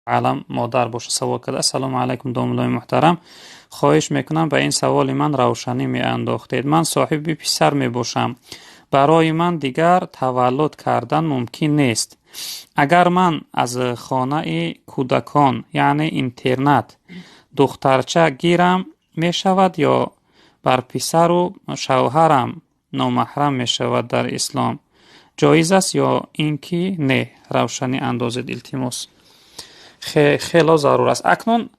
Аълам, модар боша, савол карда: «Ассалому алайкум, домуллои муҳтарам, хоҳиш мекунам, ба ин саволи ман равшанӣ меандохтед. Ман соҳиби писар мебошам, барои ман дигар таваллуд кардан мумкин нест. Агар ман аз хонаи кӯдакон, яъне интернат, духтарча гирам, мешавад ё бар писару шавҳарам номаҳрам мешавад? Дар ислом ҷоиз аст ё ин ки не? Равшанӣ андозед, илтимос, хело зарур аст». Акнун,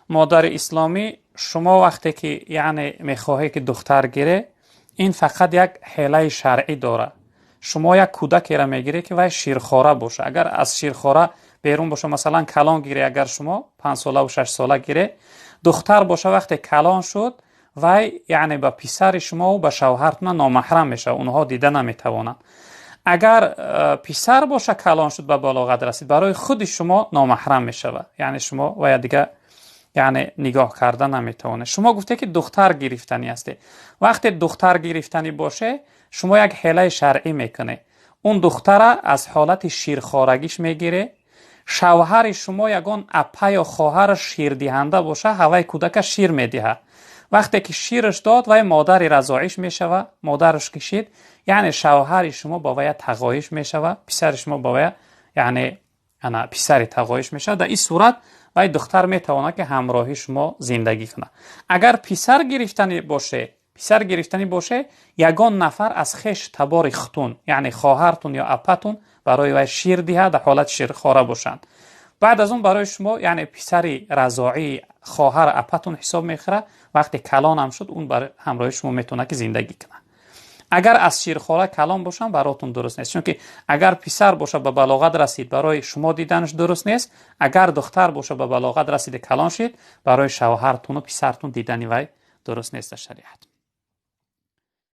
модари исломӣ, шумо вақте ки, яъне, мехоҳед, ки духтар гире, ин фақат як ҳелаи шаръӣ дорад. Шумо як кӯдакеро мегиред, ки вай ширхора боша. Агар аз ширхора берун боша, масалан, калон гире, агар шумо 5-солаву 6-сола гире, духтар боша, вақте калон шуд, вай, яъне, ба писари шумову ба шавҳартона номаҳрам мешавад, онҳо дида наметавонанд. Агар писар боша, калон шуд, ба балоғат расид, барои худи шумо номаҳрам мешавад, яъне шумо вая дига, яъне, нигоҳ карда наметавонед. Шумо гуфте, ки духтар гирифтанӣ ҳастед. Вақте духтар гирифтанӣ боше, шумо як ҳелаи шаръӣ мекунед: он духтара аз ҳолати ширхорагиш мегире. Шавҳари шумо ягон апа ё хоҳара ширдиҳанда боша, ҳавай кӯдака шир медиҳад. Вақте ки шираш дод, вай модари разоиш мешава. Модараш кишид, яъне шавҳари шумо ба вая тағоиш мешава, писари шумо ба вая, яъне, ана писари тағоиш мешавад. Дар ин сурат вай духтар метавонад, ки ҳамроҳи шумо зиндагӣ кунад. Агар писар гирифтанӣ боше, ягон нафар аз хеш табори хутун, яъне хоҳартун ё апатун, барои вай шир диҳад, дар ҳолати ширхора бошанд. Баъд аз он барои шумо, яъне, писари разоии хоҳар апатун ҳисоб мехӯрад. Вақте калонам шуд, он ҳамроҳи шумо метавонад, ки зиндагӣ кунад. Агар аз ширхора калон бошам, баротун дуруст нест, чунки агар писар боша, ба балоғат расид, барои шумо диданаш дуруст нест. Агар духтар боша, ба балоғат расида, калон шид, барои шавҳартуну писартун дидани вай дуруст нест дар шариат.